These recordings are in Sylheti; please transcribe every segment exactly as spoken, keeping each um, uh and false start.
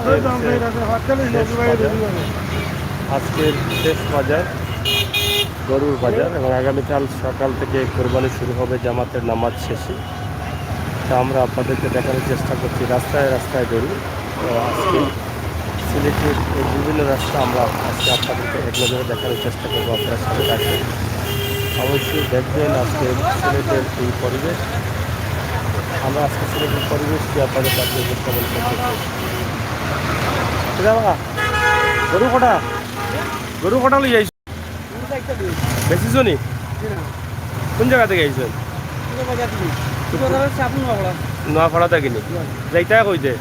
আজকের শেষ বাজার, আজকের শেষ বাজার, গরুর বাজার, এবং আগামীকাল সকাল থেকে কোরবানি শুরু হবে জামাতের নামাজ শেষে। তো আমরা আপনাদেরকে দেখানোর চেষ্টা করছি রাস্তায় রাস্তায় গরু। তো আজকে সিলেটের এই বিভিন্ন রাস্তা আমরা আজকে আপনাদেরকে এক নজরে দেখানোর চেষ্টা করবো, আপনারা সাথে থাকবেন। অবশ্যই দেখবেন আজকে সিলেটের এই পরিবেশ। আমরা আজকে সিলেটের পরিবেশকে আপনাদের কাছে উপস্থাপন করতে চাই। কিতা বা? গরু কটা? গরু কটা লই আইছো? বেচিছো নি? কোন জাগা থাকি আইছো? নোয়াপাড়া থাকি নি? যাইতা কইতে?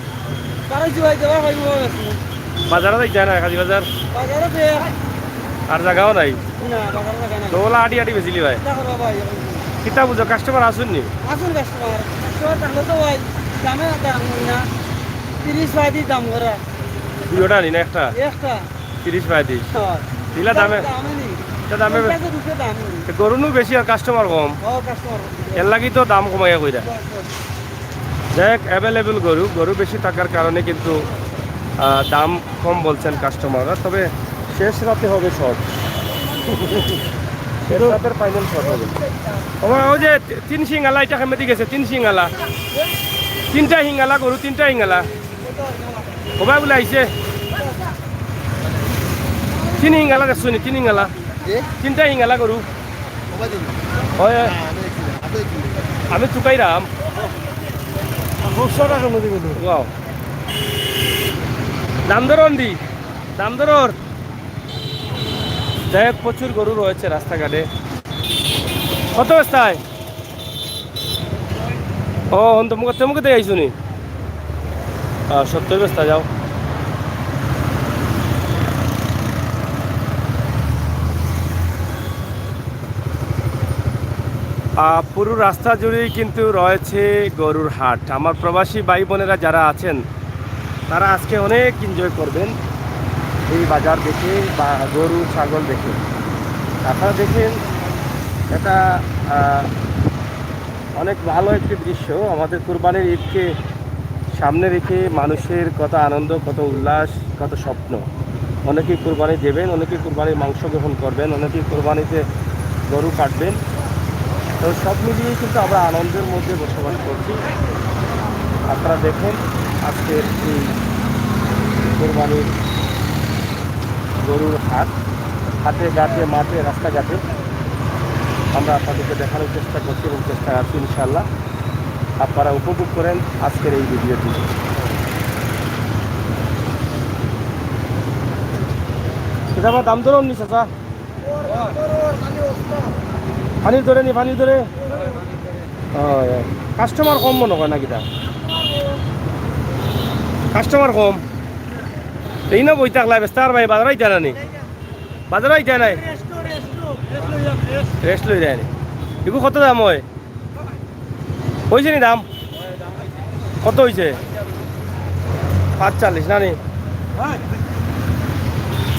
বাজারো যাইতা না, কাজী বাজার? আর জাগাও নাই? তো ওলা আটি আটি বেচিলি ভাই? কিতা বুঝো, কাস্টমার আছইন নি? আসুন কাস্টমার, কাস্টমার থাকলে তো ভাই দামে দাম না, তিরিশ পঁয়ত্রিশ দাম করা। দুইটা নি না একটা? একটা। তিরিশ পঁয়ত্রিশ। হ্যাঁ। দিলা দামে? দামে নি। এটা দামে পঞ্চাশের উপরে দাম নি। তো গরু নু বেশি আর কাস্টমার কম। ও, কাস্টমার কম। এর লাগি তো দাম কমাইয়া কইরা। বাস, বাস। যাই হোক, অ্যাভেলেবল গরু, গরু বেশি থাকার কারণে কিন্তু, আহ, দাম কম বলছেন কাস্টমাররা। তবে শেষ রাতে হবে শর্ট। শেষ রাতের ফাইনাল শর্ট হবে। ওমা, ওই যে তি-, তিন সিং আলা, এটা কেমনে গেছে? তিন সিং আলা। তিনটা হিং আলা গরু, তিনটা হিং আলা। ওবা বুলে আইছে। তিন হিং আলা দেখছো নি? তিন হিং আলা। এ? তিনটা হিং আলা গরু। ওবা দিন। হয়, হয়। না, আমি দেখছি না। আপনি দেখছি না। আমি চুকাইরাম। খুব সারা কেন দিবে তো? ওয়াও। দাম দর অন্দি। দাম দরর। যাই হোক, প্রচুর গরু রয়েছে রাস্তাঘাটে। কত বেচতায়? ও, হন তো মুখে, মুখে দিয়ে আইসো নি? আহ, সত্তর বেচতা যাও। আহ, পুরো রাস্তা জুড়েই কিন্তু রয়েছে গরুর হাট। আমার প্রবাসী ভাই বোনেরা যারা আছেন, তারা আজকে অনেক এনজয় করবেন এই বাজার দেখে বা গরু ছাগল দেখে। আপনারা দেখেন, এটা, আহ, অনেক ভালো একটি দৃশ্য। আমাদের কুরবানির ঈদকে সামনে রেখে মানুষের কত আনন্দ, কত উল্লাস, কত স্বপ্ন। অনেকেই কুরবানি দেবেন, অনেকেই কুরবানির মাংস গ্রহণ করবেন, অনেকেই কুরবানিতে গরু কাটবেন। তো সব মিলিয়ে কিন্তু আমরা আনন্দের মধ্যে বসবাস করছি। আপনারা দেখেন আজকের এই কুরবানির গরুর হাট, হাটে ঘাটে, মাঠে, রাস্তাঘাটে আমরা আপনাদেরকে দেখানোর চেষ্টা করছি এবং চেষ্টা আছি ইনশাআল্লাহ। আপনারা উপভোগ করেন আজকের এই ভিডিওটি। এটা আবার দাম দরও নি, চাচা? পানির দরে নি, পানির দরে? হয়, হয়। কাস্টমার কম মনে হয় না কিতা? কাস্টমার কম। এই না বই থাকলাই, বেচতা পারবায়, বাজারো আইতা না নি? বাজারো আইতা নাই? রেস্ট লই যায় নি? এগু কত দাম হয়? অইছে নি দাম? কত অইছে? পাঁচচল্লিশ না নি?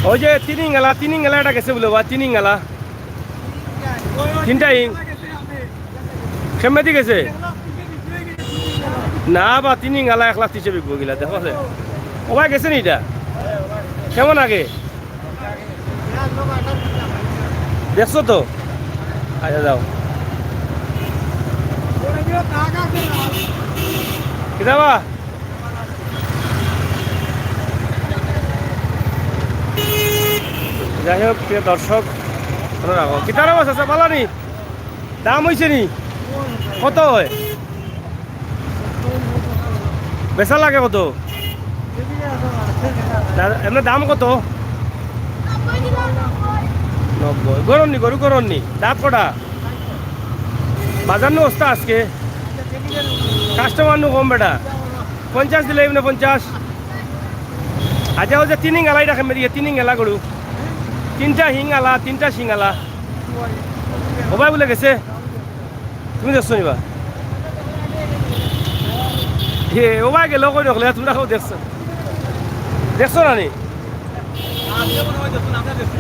ওই যে তিন ইঙ্গালা, তিন ইঙ্গালা এটা গেছে বুলে বা, তিন ইঙ্গালা। তিনটা ইং। কেমনে দি গেছে? না বা, তিন ইঙ্গালা এক লাখ তিরিশে বিকবো গিলা, দেখো সে। ওবা গেছে নি এটা? কেমন আগে? দেখছো তো? আচ্ছা, যাও। কিতা বা? যাই হোক, প্রিয় দর্শক, ভালো রাখো। কিতা রে বা চাচা, বালা নি? দাম অইছে নি? কত হয়? বেচা লাগে কত? না, এমনে দাম কত? নব্বই। গরম নি, গরু গরম নি? দাঁত কটা? বাজার নু অস্তা আজকে? কাস্টমার নু কম বেটা। পঞ্চাশ দিলে এমনে পঞ্চাশ। আচ্ছা, ওই যে তিন ইঙ্গালা, এটা কেমনে দিয়া? তিন ইঙ্গালা গরু। তিনটা হিঙ্গালা, তিনটা সিঙ্গালা। ওবায় বুলে গেছে? তুমি দেখছো নি বা? এ, ওবায় গেল কই রকলে, তোমরা কেউ দেখছো? দেখছো না নি?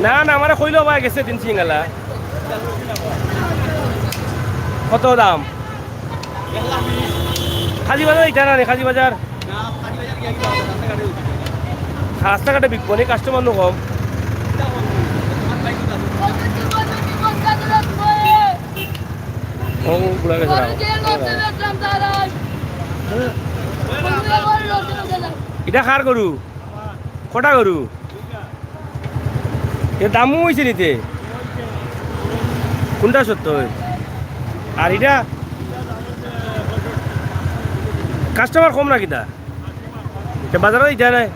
না, না, আমারে কইলো ওবায় গেছে তিন সিঙ্গালা। কত দাম? কাজী বাজার এটা না নি, কাজী বাজার? রাস্তাঘাটে বিকবো নি, কাস্টমার নু কম। ও, বুড়া গেছে না। ইটা কার গরু? কটা গরু? এর দামও অইছে নিতে? কোনটা সত্তর? আর ইটা কাস্টমার কম না কিতা? তে বাজারো ইটা নাই।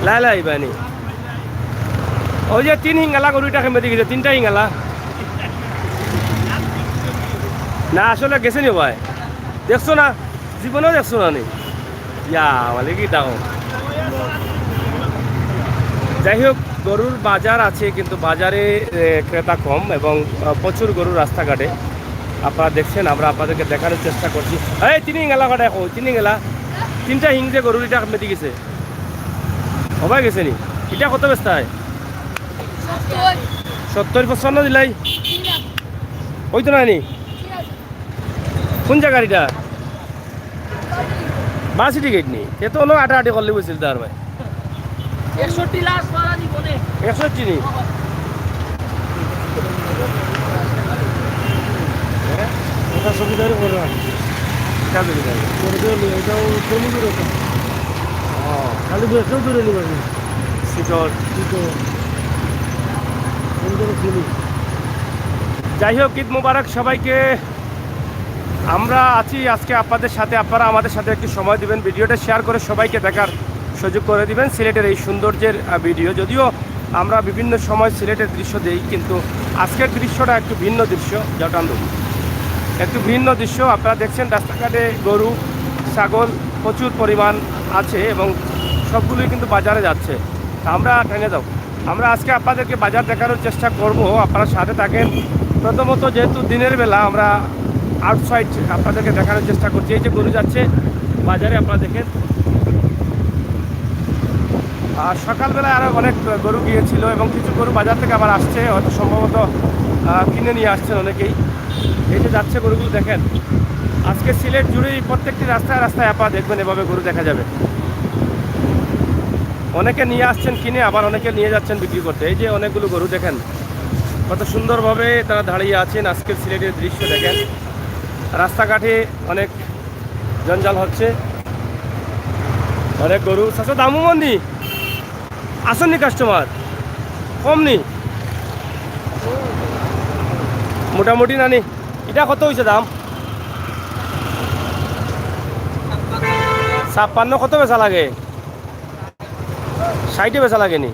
লাই লাই আইবা নি। ওই যে তিন হিঙ্গালা গরু, ইটা কেমনে গেছে? তিনটা হিঙ্গালা। না, আসলে গেছে নি ভাই? দেখছো না? জীবনেও দেখছো না নি? ইয়া, মানে কি দাও? যাই হোক, গরুর বাজার আছে, কিন্তু বাজারে, এ, ক্রেতা কম এবং, আহ, প্রচুর গরু রাস্তাঘাটে। আপনারা দেখছেন, আমরা আপনাদেরকে দেখানোর চেষ্টা করছি। এই, তিন হিঙ্গালা কটা দেখো, তিন হিঙ্গালা। তিনটা হিং যে গরুর, ইটা মেদি গেছে। হবাই গেছে নি? ইটা কত বেচতা অয়? সত্তর। সত্তর, পঁচান্ন দিলাই? ওই তো নানি? কোন জাগার ইটা? বাসি টিকিট নি? এ তো অনো আটাআটি করলে বলছিল তার ভাই। একষট্টি লাখ পারা দিব নে। একষট্টি নি? এটা চকিদারি করে না। এটা চকিদারি। করে দিলে এটাও জমি করে তো। ও। খালি বয়সেও দূরে নিবে। সিটর। সিটর। সুন্দর ফিলিং। যাই হোক, ঈদ মোবারক সবাইকে। আমরা আছি আজকে আপনাদের সাথে, আপনারা আমাদের সাথে একটু সময় দিবেন, ভিডিওটা শেয়ার করে সবাইকে দেখার সুযোগ করে দিবেন সিলেটের এই সৌন্দর্যের, আহ, ভিডিও। যদিও আমরা বিভিন্ন সময় সিলেটের দৃশ্য দেই, কিন্তু আজকের দৃশ্যটা একটু ভিন্ন দৃশ্য। জটান্দু একটু ভিন্ন দৃশ্য। আপনারা দেখছেন রাস্তাঘাটে গরু, ছাগল প্রচুর পরিমাণ আছে এবং সবগুলোই কিন্তু বাজারে যাচ্ছে। তা আমরা টেনে যাও, আমরা আজকে আপনাদেরকে বাজার দেখানোর চেষ্টা করব, আপনারা সাথে থাকেন। প্রথমত, যেহেতু দিনের বেলা, আমরা আউটসাইড আপনাদেরকে দেখানোর চেষ্টা করছি। এই যে গরু যাচ্ছে বাজারে, আপনারা দেখেন। আর সকালবেলায় আরও অনেক গরু গিয়েছিল এবং কিছু গরু বাজার থেকে আবার আসছে, হয়তো সম্ভবত, আহ, কিনে নিয়ে আসছেন অনেকেই। এই যে যাচ্ছে গরুগুলো দেখেন, আজকে সিলেট জুড়েই প্রত্যেকটি রাস্তায় রাস্তায় আপনারা দেখবেন এভাবে গরু দেখা যাবে। অনেকে নিয়ে আসছেন কিনে, আবার অনেকে নিয়ে যাচ্ছেন বিক্রি করতে। এই যে অনেকগুলো গরু দেখেন, কত সুন্দরভাবে তারা দাঁড়িয়ে আছেন। আজকের সিলেটের দৃশ্য দেখেন, রাস্তাঘাটে অনেক জঞ্জাল হচ্ছে, অনেক গরু। চাচা, দামও মন্দি? আসেননি কাস্টমার? কম নি? মোটামুটি নানি? ইটা কত অইছে দাম? ছাপ্পান্ন। কত বেচা লাগে? ষাইটে বেচা লাগে নি?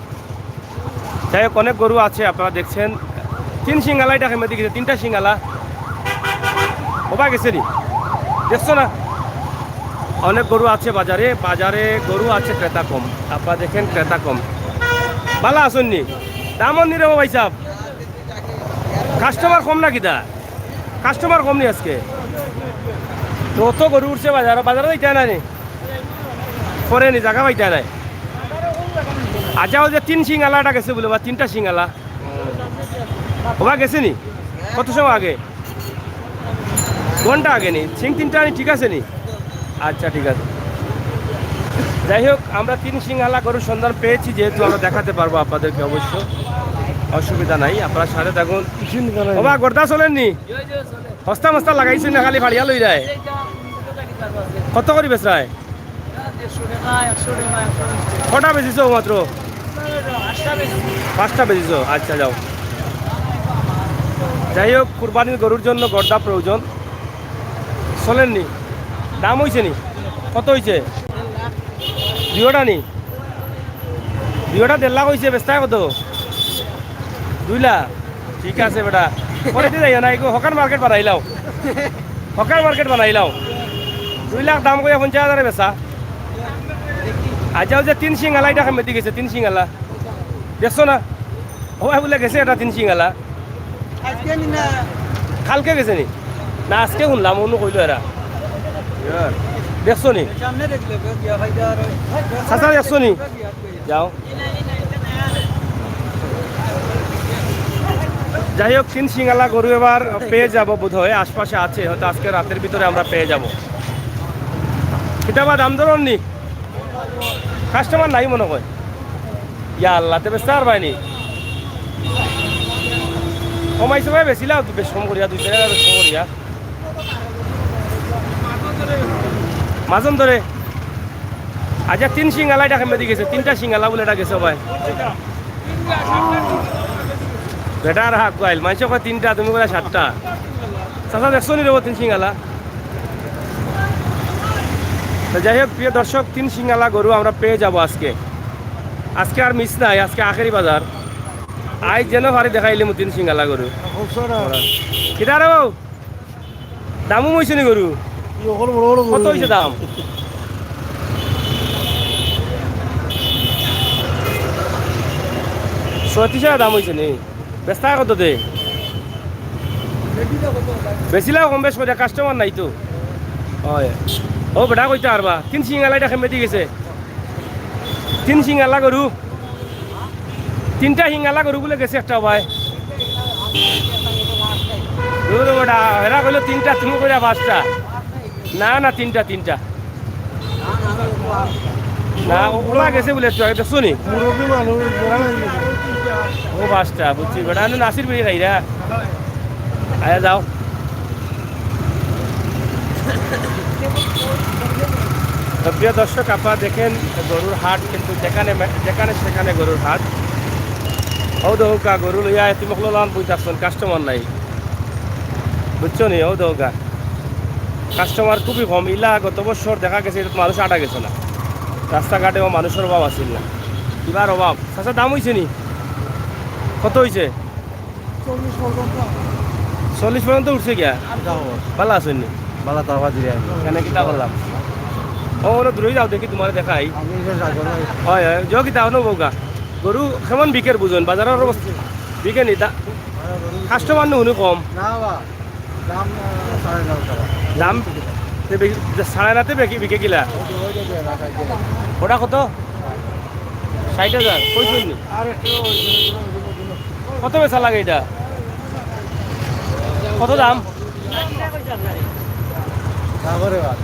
যাই হোক, অনেক গরু আছে, আপনারা দেখছেন। তিন সিঙ্গালা, ইটা কেমনে গেছে? তিনটা সিঙ্গালা। হবা গেছে নি? দেখছো না? অনেক গরু আছে বাজারে, বাজারে গরু আছে, ক্রেতা কম। আপনারা দেখেন, ক্রেতা কম। ভালা আছেন নি? দাম অন্নি রে ভাই সাহেব। কাস্টমার কম না কিতা? কাস্টমার কম নি আজকে? তো অত গরু উঠছে বাজারো, বাজারো ইটা নাই নি? পরে নি, জাগা পাইতা নাই। আচ্ছা, ওই যে তিন সিঙ্গালা ইটা গেছে বুলে, বা তিনটা সিঙ্গালা। হবা গেছে নি? কত সময় আগে? ঘন্টা আগে নি? সিং তিনটা নি, ঠিক আছে নি? আচ্ছা, ঠিক আছে। যাই হোক, আমরা তিন সিঙ্গালা গরুর সন্ধান পেয়েছি, যেহেতু আমরা দেখাতে পারবো আপনাদেরকে অবশ্য, অসুবিধা নাই, আপনারা সাথে থাকুন। হবা, গর্দা চলেন নি? হস্তা মস্তা লাগাইছইন না, খালি ফাড়িয়া লই যায়। কত করি বেচরায়? কটা বেচিছো মাত্র? পাঁচটা বেচিছো? আচ্ছা, যাও। যাই হোক, কুরবানির গরুর জন্য গর্দা প্রয়োজন। চলেন নি? দাম অইছে নি? কত অইছে? দুইওটা নি? দুইওটা দেড় লাখ অইছে, বেচতায় কত? দুই লাখ। ঠিক আছে বেটা, পরে দিয়ে যাইও না, এগু হকার মার্কেট বানাইলাও, হকার মার্কেট বানাইলাও। দুই লাখ দাম কইয়া পঞ্চাশ হাজারে বেচা। আচ্ছা, ওই যে তিন সিঙ্গালা, ইটা কেমনে গেছে? তিন সিঙ্গালা দেখছো না? ও ভাই, বুলে গেছে ইটা তিন সিঙ্গালা। আজকে নি না? কালকে গেছে নি? না, আজকে হুনলাম, অন্য কইলো এরা। দেখছো নি? সামনে দেখলে, গিয়া ভাই, যা আর ওই চাচা, দেখছো নি? যাও। যাই হোক, তিন সিঙ্গালা গরু এবার পেয়ে যাব বোধহয়, আশপাশে আছে, হয়তো আজকে রাতের ভিতরে আমরা পেয়ে যাব। কিতা বা দাম দর অন্নি? কাস্টমার নাই মনে হয়। ইয়া আল্লাহ, তে বেচতা পারবায়নি? কমাইছো ভাই, বেচিলাও তো বেশ কম করিয়া, দুই চাইর হাজার বেশ কম করিয়া। মাজন ধরে। আচ্ছা, তিন সিঙ্গালা ইটা কেমনে দি গেছে? তিনটা সিঙ্গালা বুলে ইটা গেছে ভাই। বেটার হাক গাইল, মানষে কয় তিনটা, তুমি কইলা সাতটা। চাচা, দেখছো নি রে তিন সিঙ্গালা? তো যাই হোক, প্রিয় দর্শক, তিন সিঙ্গালা গরু আমরা পেয়ে যাব আজকে। আজকে আর মিস নাই, আজকে আখেরি বাজার। আইজ যেন পারি দেখাইলিমু তিন সিঙ্গালা গরু। কিতা রে বাবু? দামও অইছে নি গরু? ই অকল বড় বড় গরু। কত অইছে দাম? ছয়ত্রিশ হাজার দাম অইছে নি? বেচতা কত দে? বেচিলাও কম বেশ করিয়া, কাস্টমার নাই তো। অয়। ও বেটা কইতা পারবা, তিন সিঙ্গালা ইটা কেমনে দি গেছে? তিন সিঙ্গালা গরু। তিনটা সিঙ্গালা গরু বুলে গেছে একটা ভাই। দূর বেটা, এরা কইলো তিনটা, তুমি কইলা পাঁচটা। না, না, তিনটা, তিনটা। না, ওলা গেছে বুলে একটু আগে, দেখছো নি? মুরব্বি মানুষ, বুড়া হয়ে গেছে। ও পাঁচটা, বুঝছি, বেটা, আমি নাসির বিড়ি খাইরা। আয়া যাও। তো প্রিয় দর্শক, আপনারা দেখেন গরুর হাট, কিন্তু যেখানে মে-, যেখানে সেখানে গরুর হাট। ও দেখউক্কা, গরু লইয়া এতিম অকল লান বই থাকছেন, কাস্টমার নাই, বুঝছো নি? ও দেখউক্কা, কাস্টমার খুবই কম। ইলা গত বছর দেখা গেছে, ইটা মানুষ আটা গেছে না, রাস্তাঘাটে ও মানুষের অভাব আছিল না, কিবার অভাব। চাচা, দাম অইছে নি? কত অইছে? চল্লিশ পর্যন্ত। চল্লিশ পর্যন্ত উঠছে গিয়া? এটা হবো। ভালা আছইন নি? ভালা তো আবার ধীরে আনবো। কেনে কিতা করলাম? ও, ওরা দূরেই যাও, দেখি তোমারে দেখাই। আমি এটা যাবো না। হয়, হয়, যাও কিতা হনো বউকা। গরু কেমন বিকের বুঝইন, বাজারর অবস্থা? বিকে নি তা? কাস্টমার নু হুনি কম। না বা, দাম, আহ, সাড়ে নয় টাকা। দাম? তে বিকে, সাড়ে নয়তে বিকে, বিকে কিলা? ওটা কত? ষাইট হাজার, কইছইন নি? আর একটু ওই জন্য, ওই জন্য, ওই জন্য। কত বেচা লাগে ইটা? কত দাম? তারপরে বাদ,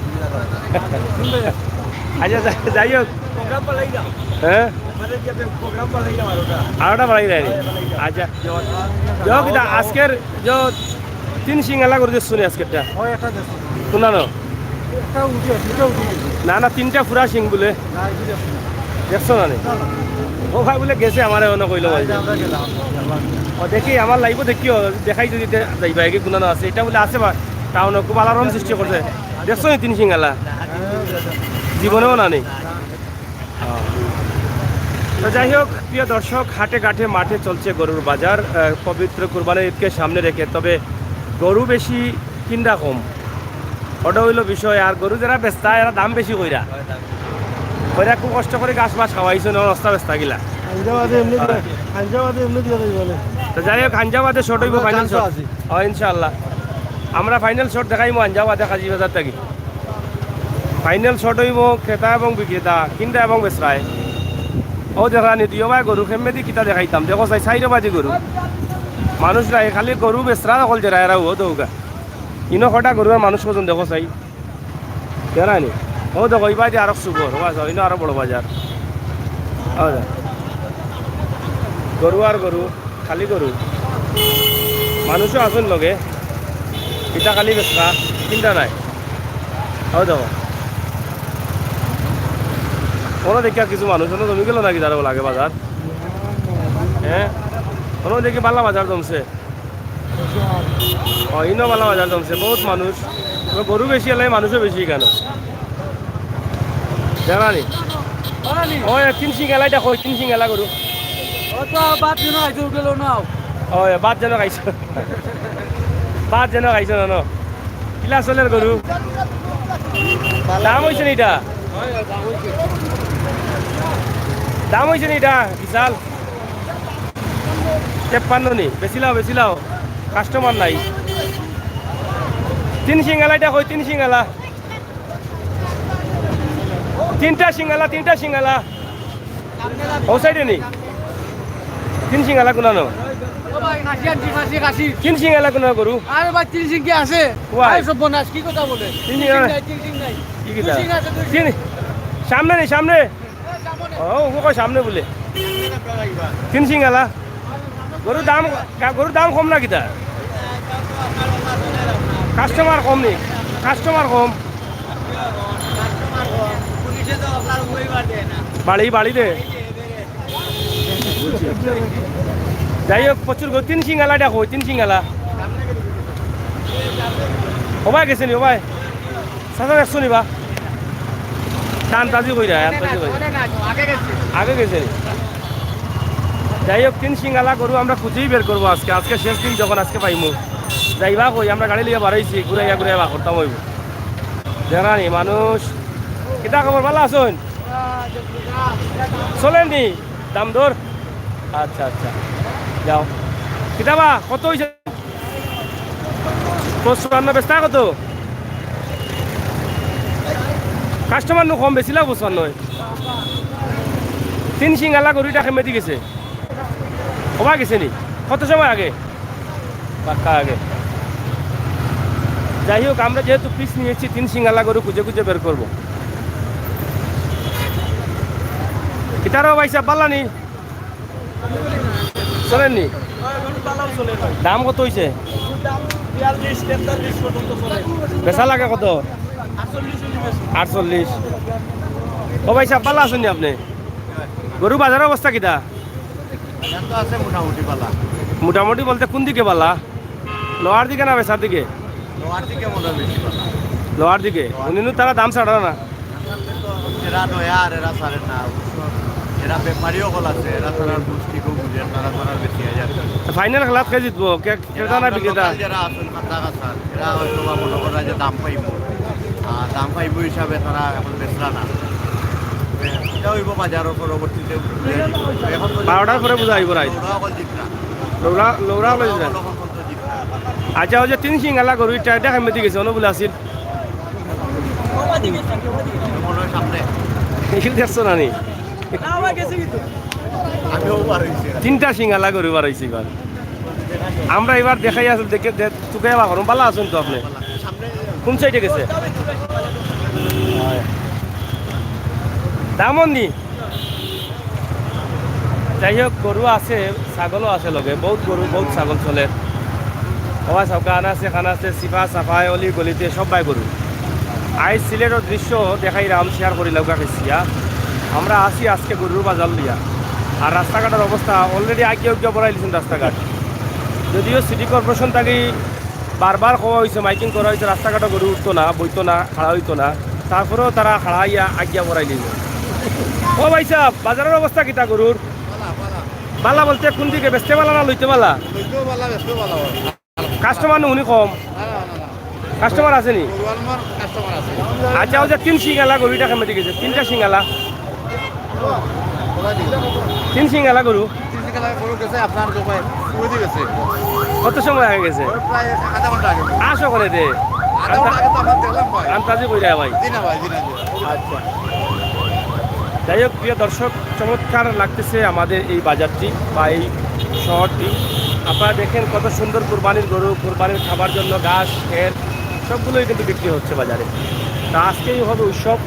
আচ্ছা, যাই, যাই হোক। হ্যাঁ? আরোটা বাড়াই দেয় নি? আচ্ছা। যাই হোক, ইটা আজকের যে তিন সিঙ্গালা গরু দেখছো নি আজকেরটা? ওই একটা দেখছো। কোনানো? একটা উঠে, দুটো উঠে গেছে। না, না, তিনটা ফুরা সিং বুলে। না, এই দুটো ফুরা। দেখছো না নি? না, না। ও ভাই বুলে গেছে, আমারে অনো কইলো ভাই। আমরা গেলাম, গেলাম। ও দেখি, আমার live-ও দেখিও, দেখাই যদি দে-, যাইবা, কি কোনানো আছে। ইটা বুলে আছে বা, টাউনো খুব আলোড়ন সৃষ্টি করছে। দেখছো নি তিন সিঙ্গালা? হ্যাঁ, দেখো। জীবনেও না নি। তো যাই হোক, প্রিয় দর্শক, হাটে ঘাটে মাঠে চলছে গরুর বাজার। আহ, পবিত্র কুরবানির ঈদকে সামনে রেখে, তবে গরু বেশি, কিনা কম, ওটা অইলো বিষয়। আর গরু যেরা বেচতা, এরা দাম বেশি কইরা। কইরা খুব কষ্ট করি ঘাস মাস খাওয়াইছইন, অবস্থা বেচতা কিলা। আঞ্জা বাদে এমনে দিয়া, আঞ্জা বাদে এমনে দিয়া যাইবা নে। তো যাই হোক, আঞ্জা বাদে shot অইবো, আমরা final chance-ও shot। আছি। ও, ইনশাআল্লাহ। আমরা final shot দেখাইমু আঞ্জা বাদে কাজী বাজার থাকি। Final shot অইবো ক্রেতা এবং বিক্রেতা, কিনরা এবং বেচরায়। ও দেখরা নি, দুইও বায় গরু কেমনে দি কিতা দেখাইতাম। দেখো চাই, চাইরো বায়দি গরু। মানুষ নাই, খালি গরু বেচরা অকল যেরা, এরা ও দেখউক্কা। ইনো কটা গরু আর মানুষ কয়জন দেখো চাই। দেখরা নি? ও দেখো, ই বায়দি আরো সুগর, ও আচ্ছা, ইনো আরো বড় বাজার। ও দেখো। গরু আর গরু। খালি গরু। মানুষও আছইন লগে। ইটা খালি বেচরা, কিনরা নাই। অউ দেখো। অনো দেখিয়া কিছু মানুষ, অনো জমি গেল নাকি তারা লাগে বাজার? হ্যাঁ? অনো দেখি বালা বাজার জমছে। ও, ইনো বালা বাজার জমছে, বহুত মানুষ। গরু বেশি এলাই, মানুষও বেশি কেনে। দেখরা নি? ও, তিন সিং এলাইটা কই, তিন সিং এলা গরু। ও তো বাদ দিন আইছো গেল না। ও, বাদ যেন খাইছো। বাদ যেন খাইছো না, ন? কিলা চলের গরু? দাম অইছে নি ইটা? দাম অইছে নি ইটা? বিশাল। তেপ্পান্ন নি? বেচিলাও, বেচিলাও। কাস্টমার নাই। তিন সিং এলাইটা কই, তিন সিং এলা? তিনটা সিং এলা, তিনটা সিং এলা। অউ সাইডে নি? তিন সিং এলা কুনানো? ও ভাই, খাসি আনছি, খাসি, খাসি। তিন সিং এলা কুনানো গরু? আরে ভাই, তিন সিং কি আছে? ওয়াই। আরে সব বোনাস, কি কথা বলে? তিন সিং তিন সিং এলা। নাই, তিন সিং নাই। কি কথা? দুই সিং আছে, দুই সিং। তিন, সামনে নি, সামনে। ও, ও কয় সামনে বলে। তিন সিঙ্গালা। গরুর দাম, গরুর দাম কম না কিতা? কাস্টমার কম নি? কাস্টমার কম। বাড়ি, বাড়ি দে। যাই হোক, প্রচুর গরু। তিন সিঙ্গালা দেখো, তিন সিঙ্গালা। ও ভাই গেছে নি, ও ভাই? চাচা দেখছো নি বা? তা আন্তাজি কইরা, আন্তাজি কইরা। আগে গেছে নি? যাই হোক, তিন সিঙ্গালা গরু আমরা খুঁজেই বের করবো আজকে। আজকে শেষ দিন যখন, আজকে পাইমু। যাইবা কই, আমরা গাড়ি লইয়া বাড়াইছি, ঘুরাইয়া ঘুরাইয়া বার করতাম অইবো। জানা নি মানুষ। কিতা খবর, ভালা আছইন? চলেন নি? দাম দর? আচ্ছা, আচ্ছা। যাও। কিতা বা, কত অইছে? পঁচপান্ন বেচতা কত? কাস্টমার নু কম বেশি লাভ পঁচপান্ন। তিন সিঙ্গালা গরুটা কেমনে দি গেছে? হবা গেছে নি? কত সময় আগে? পাক্কা আগে। যাই হোক, আমরা যেহেতু পিস নিয়েছি, তিন সিঙ্গালা গরু খুঁজে খুঁজে বের করবো। ইতারও ভাই সাহেব, ভালা নি? চলেন নি? দাম কত অইছে? বেচা লাগে কত? আটচল্লিশ। ও ভাই সাহেব, ভালা আছইন নি আপনে? গরু বাজারর অবস্থা কিতা? বাজার তো আছে মোটামুটি ভালা। মোটামুটি বলতে কোন দিকে ভালা? লওয়ার দিকে না বেচার দিকে? লওয়ার দিকে মনে হয় বেশি ভালা। লওয়ার দিকে? উনি নু তারা দাম ছাড়া না। এরা নয়া আর এরা ছাড়ে না। এরা ব্যাপারী অকল আছে, এরা তারার গোষ্ঠীকেও বুঝে, তারা তারার বেশি হাজার। তো ফাইনাল খেলাত কে জিতবো? কে, ক্রেতা না বিক্রেতা? Local যারা আছেন, খাতা খাতা, এরা হয়তো বা মনে করে যে দাম পাইবো। আর দাম পাইবো হিসাবে তারা এখন বেচরা না। এটা হইবো বাজারও পরবর্তীতে। এখন তো বারোটার পরে বুঝা হইবো রাইত। লৌরা অকল জিতরা। লৌরা, লৌরা অকল জিতরা। লৌরা অকল জিতরা। আচ্ছা, ওই যে তিন সিঙ্গালা গরু, এটা, এটা কেমনে দি গেছে? অনো বলে আছিল। মনে হয় সামনে। এই দেখছো না নি? তিনটা সিঙ্গালা গরু বাড়াইছে এবার। আমরা এবার দেখাই আসলে দেখে দে-, তুকে এবার গরম ভালা আছেন তো আপনি? কোন সাইডে গেছে? দামন নি? যাই হোক, গরু আছে, ছাগলও আছে লগে, বহুত গরু, বহুত ছাগল চলে। ওবা সব কান আছে, কান আছে, সিফা, সাফায়, অলি, গলিতে সবাই গরু। আইজ সিলেটর দৃশ্য দেখাইরাম, শেয়ার করি লৌকা খেছিয়া। আমরা আছি আজকে গরুর বাজার লিয়া। আর রাস্তাঘাটর অবস্থা already আগে উগিয়া বড়াই লিছেন রাস্তাঘাট। যদিও সিটি কর্পোরেশন থাকি বারবার কওয়া হইছে, মাইকিং করা হইছে, রাস্তাঘাটও গরু উঠতো না, বইতো না, খাড়া হইতো না, তারপরেও তারা খাড়া হইয়া আজ্ঞা করাই নিল। ও ভাই সাহেব, বাজারর অবস্থা কিতা গরুর? বালা, বালা। বালা বলতে কোন দিকে? বেচতে বালা না লইতে বালা? লইতেও বালা, বেচতেও বালা। কাস্টমার নি উনি কম? না, না, না, না। কাস্টমার আছে নি? গরু আলমার কাস্টমার আছে। আচ্ছা, ওই যে তিন সিঙ্গালা গরু, এটা কেমনে গেছে? তিনটা সিঙ্গালা। তিন সিঙ্গালা গরু। তিন সিঙ্গালা গরু গেছে আপনার দোকানে, পুরো দিয়ে গেছে। কত সময় আগে গেছে? ওর প্রায় আধা ঘন্টা আগে। আসো করে দে। আধা ঘন্টা আগে তো আমরা দেখলাম ভাই। আন্তাজি কইরা ভাই। জি না ভাই, জি না, জি না। আচ্ছা। যাই হোক, প্রিয় দর্শক, চমৎকার লাগতেছে আমাদের এই বাজারটি বা এই শহরটি। আপনারা দেখেন কত সুন্দর কুরবানির গরু, কুরবানির খাবার জন্য ঘাস, খের, সবগুলোই কিন্তু বিক্রি হচ্ছে বাজারে। তা আজকেই হবে উৎসব,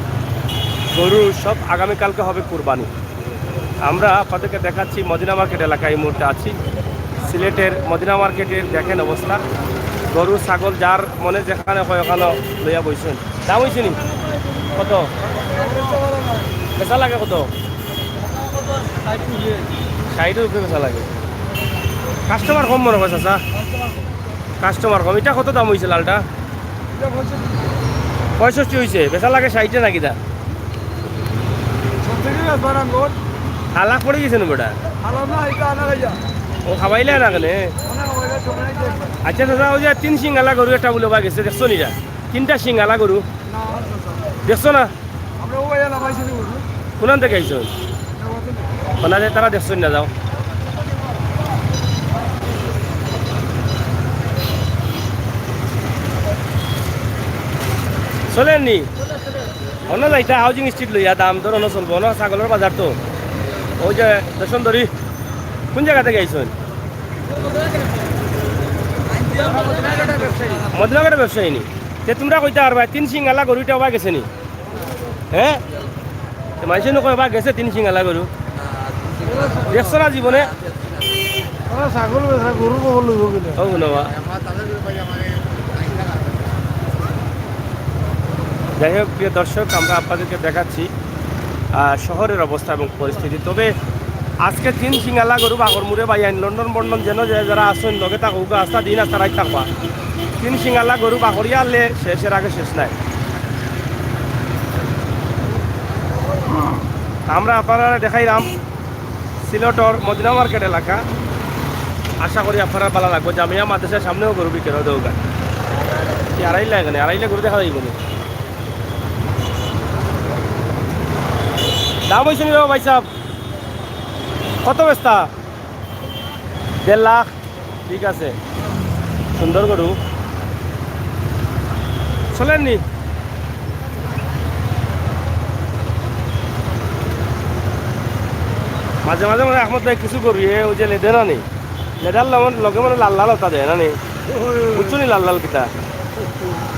গরুর উৎসব, আগামীকালকে হবে কুরবানি। আমরা আপনাদেরকে দেখাচ্ছি মদিনা মার্কেট এলাকায় এই মুহূর্তে আছি। সিলেটের মদিনা মার্কেটের দেখেন অবস্থা, গরু ছাগল যার মনে যেখানে হয় ওখানে লইয়া বইছেন। দাম হইছে নি? কত? বেচা লাগে কত? ষাইটর উপরে বেচা লাগে। কাস্টমার কম মনে হয় চাচা। কাস্টমার কম। এটা কত দাম হইছে লালটা? পঁয়ষট্টি হইছে। বেচা লাগে ষাইটে নাকি দা? হালাক পড়ে গেছে না বেটা? ও খাবাইলে না কেনে? আচ্ছা চাচা, ওই যে তিন সিঙ্গালা গরু একটা বুলে বা গেছে, দেখছো নি যা? তিনটা সিঙ্গালা গরু। দেখছো না? আমরা ও ভাইয়া লাফাইছি নি গরু। কোনান থেকে আইছো? ওনারে তারা দেখছো না, যাও। চলেন নি? অন্য যাইতা হাউজিং স্ট্রিট লইয়া দাম দর অন্য চলবো, অন্য ছাগলর বাজার তো। ওই যে দর্শন ধরি, কোন জায়গা থেকে আইছো? মদিনাঘাটের ব্যবসায়ী নি? তে তোমরা কইতা পারবা, তিন সিঙ্গালা গরুটা ওবা গেছে নি? হ্যাঁ? মাইনষে নু কয় বা গেছে তিন সিঙ্গালা গরু। দেখছো না জীবনে? ওরা ছাগল বেচা, গরু কখন লইব কিনা? ও গুনো বা। যাই হোক, প্রিয় দর্শক, আমরা আপনাদেরকে দেখাচ্ছি, আহ, শহরের অবস্থা এবং পরিস্থিতি। তবে আজকে তিন সিঙ্গালা গরু বাঘর মুড়ে ভাই আইন, লন্ডন বন্ডন যেন যে যারা আছেন, লগে থাকো, আস্তা দিন আস্তা রাইত থাকবা। তিন সিঙ্গালা গরু বাঘরিয়া আনলে শেষের আগে শেষ নাই। আমরা আপনারা দেখাইলাম সিলেটর মদিনা মার্কেট এলাকা। আশা করি আপনারা ভালো লাগবে। জামিয়া মাদ্রাসার সামনেও গরু বিক্রি হয় দৌড়া। কি আড়াইলা এখানে? আড়াইলা গরু দেখা যাইব নি? দাম হয়েছে নি বাবা ভাই সাহেব? কত বেচতা? দেড় লাখ। ঠিক আছে, সুন্দর গরু। চলেননি? মাঝে মাঝে মানে আহমদ ভাই কিছু গরু, এ ওই যে লেদে না নি, লেদার লগে, লগে মানে লাল লাল ওটা দেয় না নি? বুঝছো নি লাল লাল কিতা?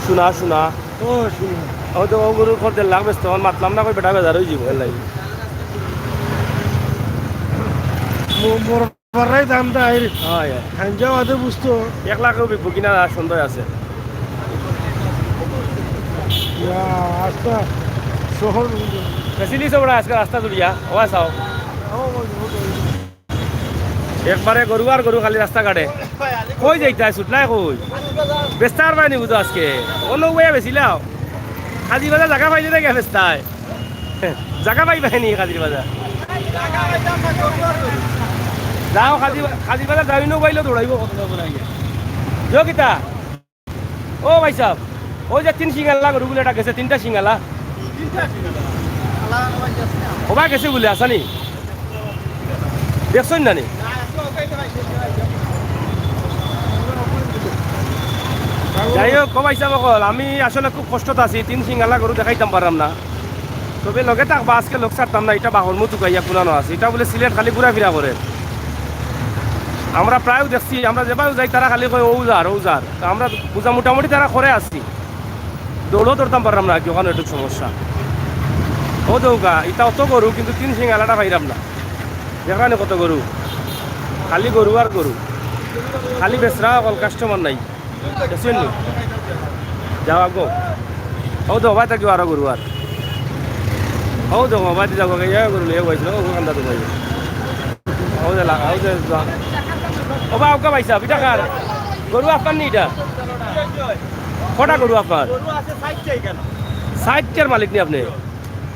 সোনা, সোনা। ও, সোনা। ও তো ও গরুর খর দেড় লাখ বেচতে, তখন মাতলাম না, কই বেটা বেজার হয়ে যাবো, এর লাগি। পাররাই দাম দা আইরে। হয়, হয়। খাঞ্জা বাদে বুঝতো। এক লাখেও বিকবো কিনা আর সন্দেহ আছে। ইয়া, আস্তা শহর। বেশি নিছো বড় আজকে রাস্তা জুড়িয়া, ওয়া চাও। একবারে গরু আর গরু খালি রাস্তাঘাটে। কই যাইতায়, ছুটলায় কই? বেচতায় পারবায় নি বুঝো আজকে? অন্য উবাইয়া বেচিলাও। কাজী বাজার জাগা পাইলে না গিয়া বেচতায়। জাগা পাইবায় নি কাজীর বাজার? যাও, কাজী, কাজীর বাজার যাও, ইনো উবাইলে দৌড়াইবো কত যাবো না গিয়া। যোগিতা, ও ভাই সাহেব, ওই যে তিন সিঙ্গালা গরুগুলো এটা গেছে, তিনটা সিঙ্গালা। ওবা গেছে বুলে, আসানি? দেখছইন না নি? যাই হোক, ও ভাই সাহেব অকল, আমি আসলে খুব কষ্টত আছি, তিন সিঙ্গালা গরু দেখাইতাম পারলাম না। তবে লগে থাকবা, আজকে লগ ছাড়তাম না, এটা বাহর মুখ তুকাইয়া কুলানো আছে। এটা বুলে সিলেট খালি ঘুরাফিরা করে। আমরা প্রায় দেখছি, আমরা যেবায়ও যাই, তারা খালি কয়, "ও যার, ও যার।" তো আমরা বুঝা মোটামুটি তারা করে আছি। দৌড়ও ধরতাম পারলাম না, কি ওখানে একটু সমস্যা। ও দৌকা, এটা অত গরু, কিন্তু তিন সিঙ্গালাটা পাইলাম না। দেখরানি কত গরু, খালি গরু আর গরু, খালি বেচরা অকল, কাস্টমার নাই। দেখছইন নি? যাও আগো। ও তো হবাই থাকিও আরো গরু আর। ও তো হবাই দি যাবো, ইয়া গরু লইয়া বইছিল, ও কান্দা তো ভাই। ও যে লাগা, ও যে যা। ও বা, ওকে ভাই সাহেব, এটা কার? গরু আপনার নি এটা? কটা গরু আপনার? গরু আছে ষাটটা এখানে। ষাটটার মালিক নি আপনি?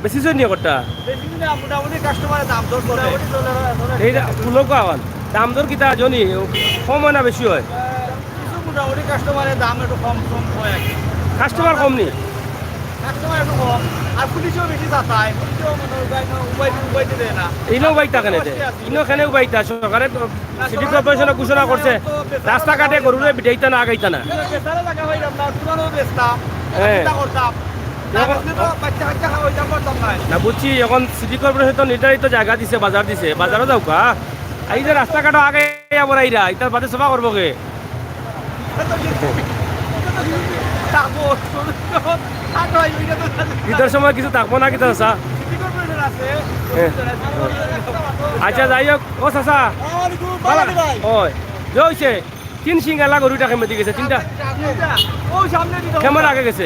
বেশি জোর নিয়ে কটা? বেশি দিনে মোটামুটি কাস্টমারের দাম দর করে। মোটামুটি চলে, চলে। এইটা পুলক আহ্বান। দাম দর কিতা জানি? কম হয় না বেশি হয়? কিছু মোটামুটি কাস্টমারের দাম একটু কম কম হয় আর কি। কাস্টমার কম নি? কাস্টমার একটু কম। আর পুলিশও বেশি তাতায়। পুলিশও মানে উবাই না, উবাই, উবাইতে দেয় না। ইনো উবাইতা কেনে দেয়? কষ্টে আছি। ইনো কেনে উবাইতা? সরকারে তো না, সিটি সরকার কর্পোরেশনে তো ঘোষণা করছে, তো বেচারা রাস্তাঘাটে জায়গা গরুরে পাইতাম না। বিটাইতা না, আগাইতা না। কিন্তু বেচারা জায়গা পাইতাম না, পুরানো বেচতাম, হ্যাঁ। চিন্তা করতাম। না, এখন বুঝলি তো বাচ্চা কাচ্চা খাওয়াইতাম পারতাম না। না, বুঝছি, এখন সিটি কর্পোরেশন তো নির্ধারিত জায়গা দিছে, বাজার দিছে, বাজারও যাও কা। এই যে রাস্তাঘাটও আগাইয়া বড়াইরা, ইতার বাদে সভা করবো কে? ঈদের সময় কিছু থাকবো না, কিতা চাচা? হ্যাঁ। আচ্ছা, যাই হোক, ও চাচা, ভালা? ওই, যে হইছে, তিন সিঙ্গালা গরুটা কেমনে দিয়ে গেছে? তিনটা? তিনটা। ও সামনে দিকে। কেমন আগে গেছে?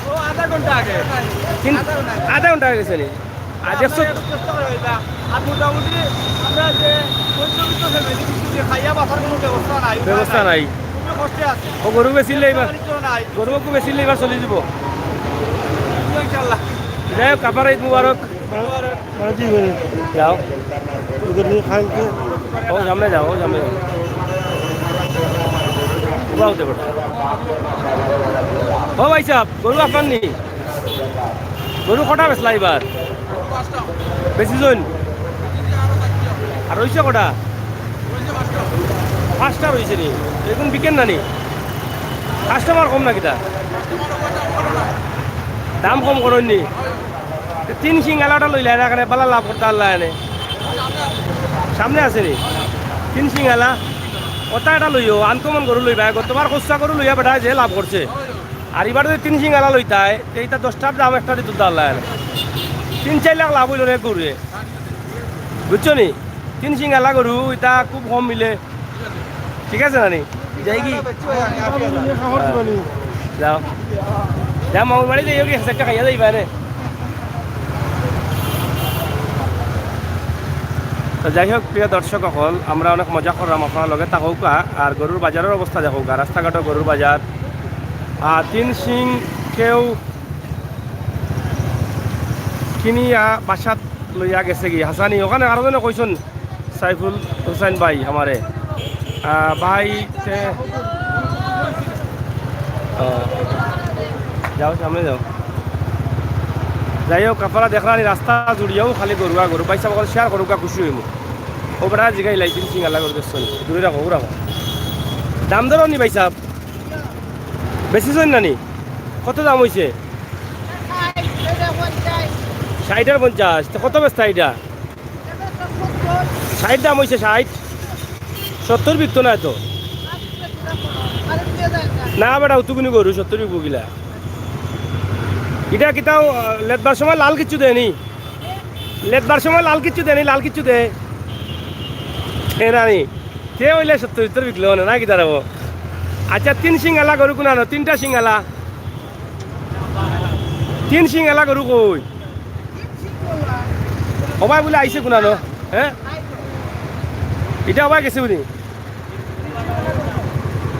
ও আধা ঘন্টা আগে। তিন, আধা ঘন্টা আগে গেছে নি? আর দেখছো? আমরা একটু চেষ্টা করি এটা। আর মোটামুটি আমরা যে মধ্যবিত্ত ফ্যামিলি, কিন্তু যে খাইয়া বাঁচার কোনো ব্যবস্থা নাই, উপায় ব্যবস্থা নাই। নাই। খুবই কষ্টে আছি। ও গরু বেচিলে এবার? বাড়িতে নাই। গরু একটু বেচিলে এবার চলে দিব। ইনশাআল্লাহ। যাই হোক, আপনার ঈদ মুবারক। মুবারক। যাও। ও সামনে যাও, ও সামনে যাও। উবা উঠে পড়ো। ও ভাই সাহেব, গরু আপনার নি? গরু কটা বেচলা এবার? বেশি জন? আর রইছে কটা? পাঁচটা রইছে নি? এখন বিকেন না নি? কাস্টমার কম না কিতা? দাম কম করইন নি? তিন সিঙ্গালাটা লইলা না, এখানে বালা লাভ করতা পারলা এনে। সামনে আছে নি? তিন সিঙ্গালা। ওটা এটা লইও, আনকমন গরু লইবা। এগো তোমার খুচরা গরু লইয়া বেটা যে লাভ করছে। আর এবার যদি তিন সিঙ্গালা লইতায়, তে এটা দশটার দাম একটা দি তুলতা পারলা এনে। তিন চাইর লাখ লাভ অইলো রে গরুয়ে, বুঝছো নি? তিন সিং আলা গরু, ইটা খুব কম মিলে, ঠিক আছে না নি? যাই কি? যাও, যাও, মামুর বাড়ি যাইও কি, একটা খাইয়া যাইবা নে। তো যাই হোক, প্রিয় দর্শক অকল, আমরা অনেক মজা করলাম, আপনারা লগে থাকউক্কা। আর গরুর বাজারর অবস্থা দেখউক্কা, রাস্তাঘাটো গরুর বাজার। আর তিন সিং কেউ কিনিয়া বাসাত লইয়া গেছে গি হাসানি, ওখানে আরো জনে কইছন, সাইফুল হুসাইন ভাই আমারে। আহ, ভাই, তে-, আহ, যাও, সামনে যাও। যাই হোক, আপনারা দেখরা নি রাস্তা জুড়িয়াও খালি গরু আর গরু। ভাই সাব অকল শেয়ার করউক্কা, খুশি অইমু। ও বেটা জিগাইলাই, তিন সিং আলা গরু দেখছন নি? দূরে রাখো, ও রাখো। দাম দরও নি ভাই সাব? বেশি চইন না নি? কত দাম অইছে? ষাইট আর পঞ্চাশ। তো কত বেচতা ইটা? ষাইট দাম অইছে, ষাইট। সত্তর বিকতো নায় তো। না বেটা, অতগুনি গরু সত্তর বিকবো কিলা? ইটা কিতাও, আহ, লেদবার সময় লাল কিচ্ছু দেয়নি? লেদবার সময় লাল কিচ্ছু দেয়নি, লাল কিচ্ছু দে? এ নানি, তে অইলে সত্তর সত্তর বিকলো না, না কিতা রে বা? আচ্ছা, তিন সিং আলা গরু কুনানো? তিনটা সিং আলা। তিন সিং আলা গরু কই? ও ভাই বুলে আইছে কুনানো, হ্যাঁ? ইটা ও ভাই গেছে বুলে।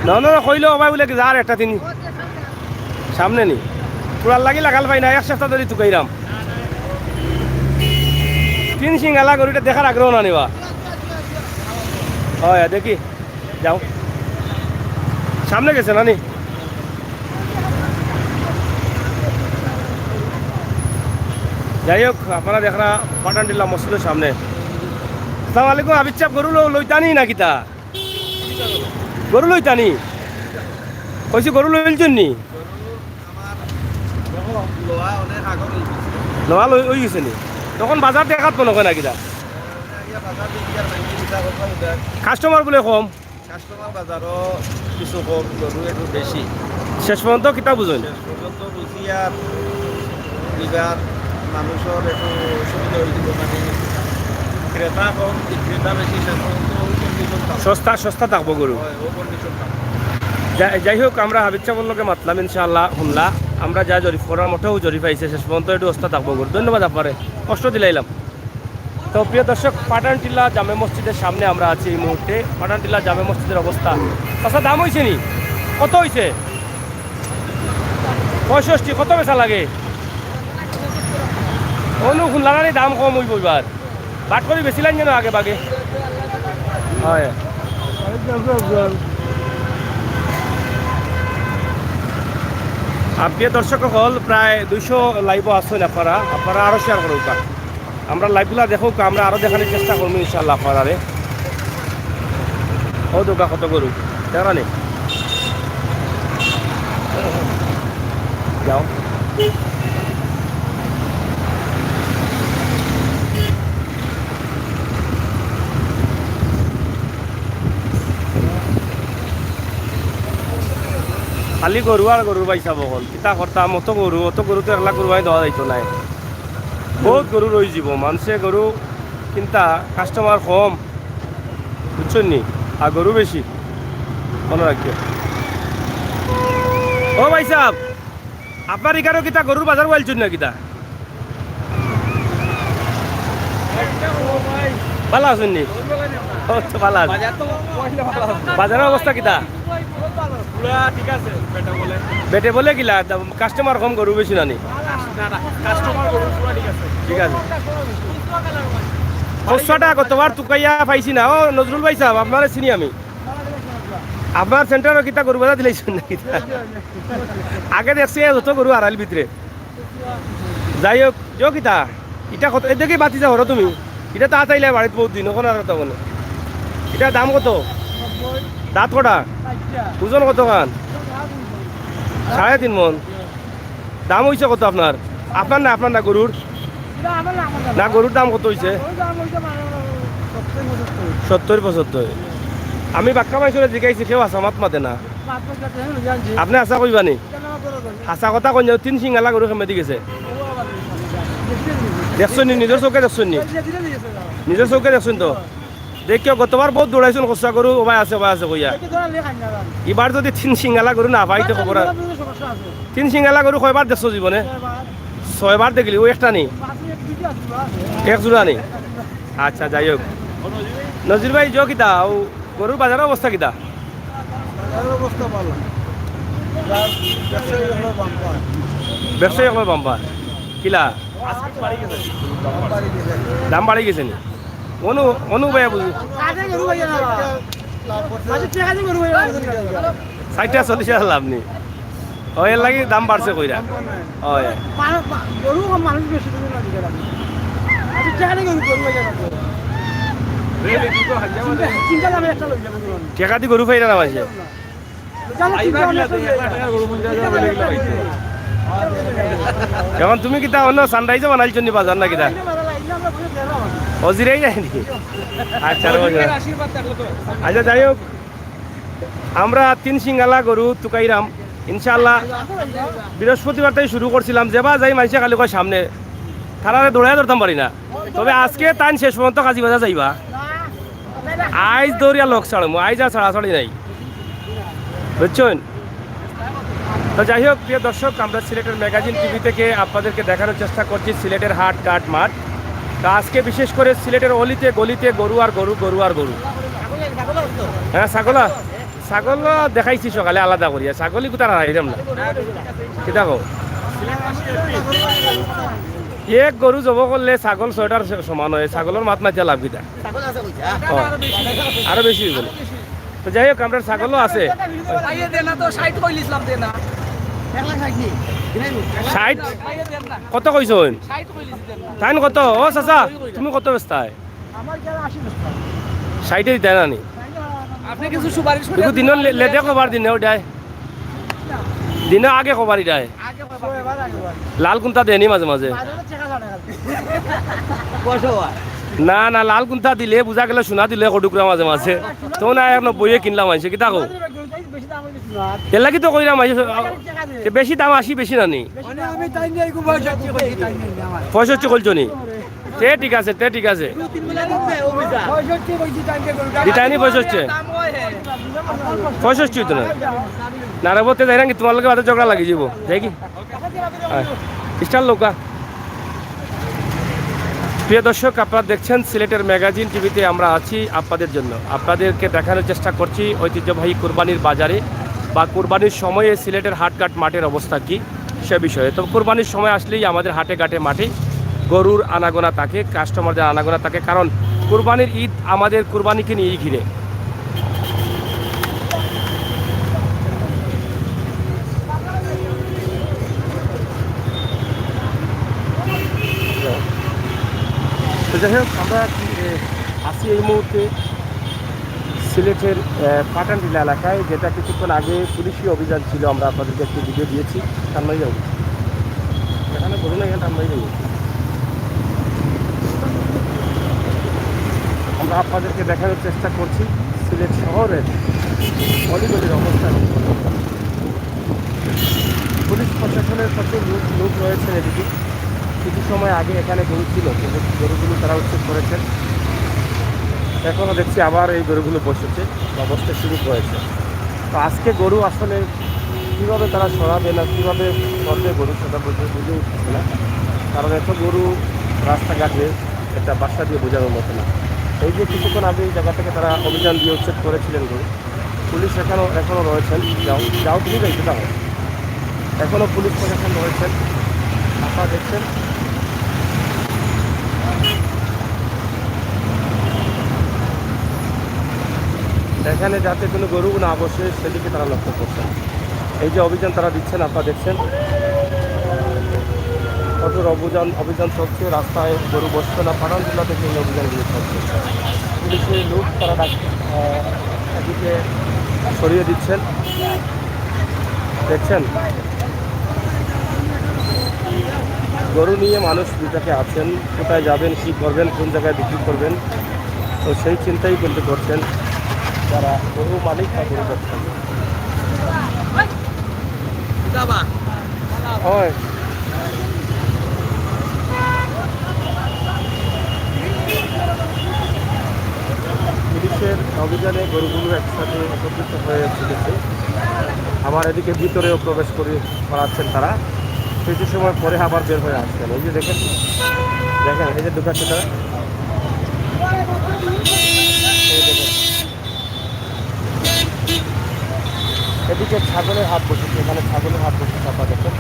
না, না, না, কইলো ও ভাই বুলে যার একটা তিন সামনে নি। পুরার লাগি লাগাল পাই না, এক সপ্তাহ ধরি তুকাইরাম। তিন সিং আলা গরুটা দেখার আগ্রহ না নিবা। হয়, দেখি। যাও। সামনে গেছে না নি? যাই হোক, আপনারা দেখরা পাঠানটিলা মসজিদর সামনে। আসসালামু আলাইকুম, হাফিজ সাব, গরু ল-, লইতানি না কিতা? গরু লইতানি? কইছি গরু লইলছইন নি? লোয়া লই, অই গেছে নি? তখন বাজার দেখাত মনে হয় না কিতা? কাস্টমার বুলে কম। কাস্টমার বাজারও কিছু কম, গরু একটু বেশি। শেষ পর্যন্ত কিতা বুঝইন? শেষ পর্যন্ত বুঝি আর এবার মানুষর একটু অসুবিধা অই যিবো, মানে ক্রেতা কম, বিক্রেতা বেশি, শেষ পর্যন্ত অউ কন্ডিশন থাকবো। সস্তা, সস্তা থাকবো গরু। হয়, অউ কন্ডিশন থাকবো। যা-, যাই হোক, আমরা হাফিজ সাবর লগে মাতলাম, ইনশাআল্লাহ, হুনলা। আমরা যা জরিপ করার মতো জরিপ আইছে, শেষ পর্যন্ত একটু সস্তা থাকবো গরু। ধন্যবাদ আপনারে, কষ্ট দিলাইলাম। তো প্রিয় দর্শক, পাঠানটিলা জামে মসজিদের সামনে আমরা আছি এই মুহূর্তে। পাঠানটিলা জামে মসজিদের অবস্থা। আচ্ছা, দাম অইছে নি? কত অইছে? পঁয়ষট্টি। কত বেচা লাগে? অনু হুনলানি দাম কম অইবো এবার। বাট করি বেচিলাইন যেন আগে ভাগে। হয়। আর প্রিয় দর্শক অকল, প্রায় দুইশো লাইভও আছইন আপনারা, আপনারা আরো শেয়ার করউক্কা। আমরা লাইভগুলা দেখউক্কা, আমরা আরো দেখানির চেষ্টা করমু ইনশাআল্লাহ আপনারারে। অউ দেখউক্কা কত গরু, দেখরা নি? যাও। খালি গরু আর গরু ভাই সাব অকল। কিতা করতাম, অত গরু, অত গরু তো একলা কুরবানি দেওয়া যাইতো নায়। বউত গরু রইযিবো, মানষে গরু কিনতা, কাস্টমার কম, বুঝছইন নি? আর গরু বেশি, মনো রাখিও। ও ভাই সাব, আপনার ইকানো কিতা গরুর বাজার অইলছইন না কিতা? ভালা আছইন নি? ও তো ভালা আছি। বাজারর অবস্থা কিতা? পুরা ঠিক আছে, বেটে বলে। বেটে বলে কিলা? কাস্টমার কম, গরু বেশি না নি? না, না, কাস্টমার গরু পুরা ঠিক আছে। ঠিক আছে। খুচরাটা গতবার তুকাইয়া পাইছি না। ও নজরুল ভাই সাব, আপনারে চিনি আমি। আপনার সেন্টারো কিতা গরু বাজার দিলাইছইন না কিতা? আগে দেখছি যত গরু আড়াইল ভিতরে। যাই হোক, যে কিতা, ইটা কত, এদিকে বাতি যাও রো তুমি। ইটা তো আতাইলে বাড়িত বউত দিন, অখন আর তখন। ইটার দাম কত? দাঁত কটা? ওজন কত খান? সাড়ে তিন মন। দাম অইছে কত আপনার? আপনার না, আপনার না, গরুর? না, গরুর দাম কত অইছে? সত্তর পঁচাত্তর। আমি বাক্কা মানষরে জিগাইছি, কেউ হাছা মাত মাতে না। আপনে হাছা কইবা নি? হাছা কথা কইন, তিন সিং আলা গরু কেমনে দি গেছে? দেখছইন নি? নিজর চউখে দেখছইন নি? নিজর চউখে দেখছইন তো? দেখিও, গতবার বউত দৌড়াইছইন, খসড়া গরু ওবায় আছে, ওবায় আছে কইয়া। ইবার যুদি তিন সিঙ্গালা গরু না পাইতে খবর আর। তিন সিঙ্গালা গরু কয়বার দেখছো জীবনে? ছয়বার দেখলি, অউ একটা নি? এক জোড়া নি? আচ্ছা, যাই হোক। নজির ভাই, ইজো কিতা, অউ গরুর বাজারর অবস্থা কিতা? বাজারর অবস্থা ভালা। ব্যবসায়ী অকলর বাম্পার। ব্যবসায়ী অকলর বাম্পার। কিলা? দাম বাড়ি গেছে নি? অনু, অনু ভাইয়া বুঝি। ষাইটটা চল্লিশ হাজার লাভ নি। অয়, এর লাগি দাম বাড়ছে কইরা। অয়। টেকা দি গরু পাইরা না মানষে। এখন তুমি কিতা অন্য সানরাইজও বানাইলছো নি বাজার না কিতা? অজিরাই যায়নি। আচ্ছা, আচ্ছা, যাই হোক, আমরা তিন সিঙ্গালা গরু তুকাইরাম ইনশাআল্লাহ। বৃহস্পতিবার থাকি শুরু করছিলাম, যেবা যাই মানষে খালি কয় সামনে, তারারে দৌড়াইয়া ধরতাম পারি না। তবে আজকে তাইন শেষ পর্যন্ত কাজী বাজার যাইবা। আইজ দৌড়িয়া লোক ছাড়মু, আইজ আর ছাড়াছাড়ি নাই, বুঝছইন? তো যাই হোক, প্রিয় দর্শক, আমরা সিলেটের ম্যাগাজিন টিভি থেকে আপনাদেরকে দেখানোর চেষ্টা করছি সিলেটের হাট, ঘাট, মাঠ। তা আজকে বিশেষ করে সিলেটের অলিতে গলিতে গরু আর গরু, গরু আর গরু। হ্যাঁ, ছাগল আ-, ছাগল দেখাইছি সকালে আলাদা করিয়া, ছাগলই কোথা হারাইলাম না। কিতা কও? এক গরু জব করলে ছাগল ছয়টার স-, সমান অয়, ছাগলর মাত মাতিয়া লাভ কিতা? ছাগল আছে কইছে, হ্যাঁ? ও। আরো বেশি অইবো নি? তো যাই হোক, আমরার ছাগলও আছে। ভাইয়ে দেন না তো, ষাইট কইলিছিলাম, দেন না। এক লাখ ষাইট নি? ষাইট? ভাইয়ে দেন না। কত কইছইন? ষাইট কইলিছি, দেন না। তাইন কত? ও চাচা, তুমি কত বেচতায়? আমার কি আর আশি বেচতাম? ষাইটে দিতায় না নি? আপনি কিছু সুপারিশ করে একটু দিন লে-, লেটে কবার দিনে ওটায়? দিনে আগে কবার ইটায়? আগে কবার। লাল কুন্তা দেনি মাঝে মাঝে? মাঝে মাঝে টেকা ছাড়ে খালি। পয়সা হয়। না, না, লাল কুন্তা দিলে বুঝা গেল সোনা দিলে কটুকরা মাঝে মাঝে। তো না, এক নব্বইয়ে কিনলাম আইছে, কিতা কও? বেশি দাম অইলে সোনা। এর লাগি তো কইরাম আইছে, টেকা দে। বেশি দাম আশি বেশি না নি? বেশি মানে দাম। আমি তাই নিয়ে এগু পঁয়ষট্টি কইছি, তাই নিয়ে আমার। পঁয়ষট্টি কইছো নি? তে ঠিক আছে, তে ঠিক আছে। পঁয়ষট্টি কইছি, তাই নিয়ে গরুটা। দিতায় নি পঁয়ষট্টি? পঁয়ষট্টি তো না। নারাবতে যাইরাম কি তোমার লগে বাদে ঝগড়া লাগি যাইবো। যাই কি? হ্যাঁ। স্টার লউক্কা। প্রিয় দর্শক, আপনারা দেখছেন সিলেটের ম্যাগাজিন টিভিতে, আমরা আছি আপনাদের জন্য। আপনাদেরকে দেখানোর চেষ্টা করছি ঐতিহ্যবাহী কুরবানির বাজারে বা কুরবানির সময়ে সিলেটের হাটঘাট মাঠের অবস্থা কি সে বিষয়ে। তো কুরবানির সময় আসলেই আমাদের হাটে ঘাটে মাঠে গরুর আনাগোনা থাকে, কাস্টমারদের আনাগোনা থাকে, কারণ কুরবানির ঈদ আমাদের কুরবানিকে নিয়েই ঘিরে। তো যাই হোক, আমরা, এ, আছি এই মুহূর্তে সিলেটের, এ, পাটানটিলা এলাকায়, যেটা কিছুক্ষণ আগে পুলিশি অভিযান ছিল, আমরা আপনাদেরকে একটি ভিডিও দিয়েছি। টানমাই যাবো, এখানে বলুন না, এখানে টানমাই যাবো। আমরা আপনাদেরকে দেখানোর চেষ্টা করছি সিলেট শহরের অলিগলির অবস্থা। পুলিশ প্রশাসনের প্রচুর লোক, লোক রয়েছেন এদিকে। কিছু সময় আগে এখানে গরু ছিল, কিন্তু গরুগুলো তারা উচ্ছেদ করেছেন। এখনও দেখছি আবার এই গরুগুলো বসেছে, অবস্থা শুরু হয়েছে। তো আজকে গরু আসলে কীভাবে তারা সরাবে না কীভাবে সরবে গরু, সেটা বুঝে, বুঝে উঠছে না। কারণ এত গরু রাস্তাঘাটে একটা বাসা দিয়ে বোঝানোর মতো না। এই যে কিছুক্ষণ আগে এই জায়গা থেকে তারা অভিযান দিয়ে উচ্ছেদ করেছিলেন গরু, পুলিশ এখনও, এখনও রয়েছেন। যাও, যাও, তুমি যাই, কোথাও এখনও পুলিশ প্রশাসন রয়েছেন, আপনারা দেখছেন। এখানে যাতে কোনো গরু না বসে, সেদিকে তারা লক্ষ্য করছেন। এই যে অভিযান তারা দিচ্ছেন, আপনারা দেখছেন, কঠোর অভিযান, অভিযান চলছে। রাস্তায় গরু বসছে না, পাঠানটুলা থেকে এই অভিযান দিয়ে চলছে। পুলিশের লোক তারা ডাক-, আহ, এদিকে সরিয়ে দিচ্ছেন। দেখছেন, গরু নিয়ে মানুষ বিপাকে আছেন, কোথায় যাবেন, কী করবেন, কোন জায়গায় বিক্রি করবেন, তো সেই চিন্তাই কিন্তু করছেন যারা গরু মালিক বা গরু ব্যবসায়ী। হয়। পুলিশের অভিযানে গরুগুলো একসাথে একত্রিত হয়ে গেছে। আবার এদিকে ভিতরেও প্রবেশ করে, করাচ্ছেন তারা। কিছু সময় পরে আবার বের হয়ে আসবেন। এই যে দেখেন, দেখেন, এই যে ঢুকাচ্ছে তারা। এই দেখেন, এদিকে ছাগলের হাট বসেছে, এখানে ছাগলের হাট বসেছে। আপনারা দেখেন,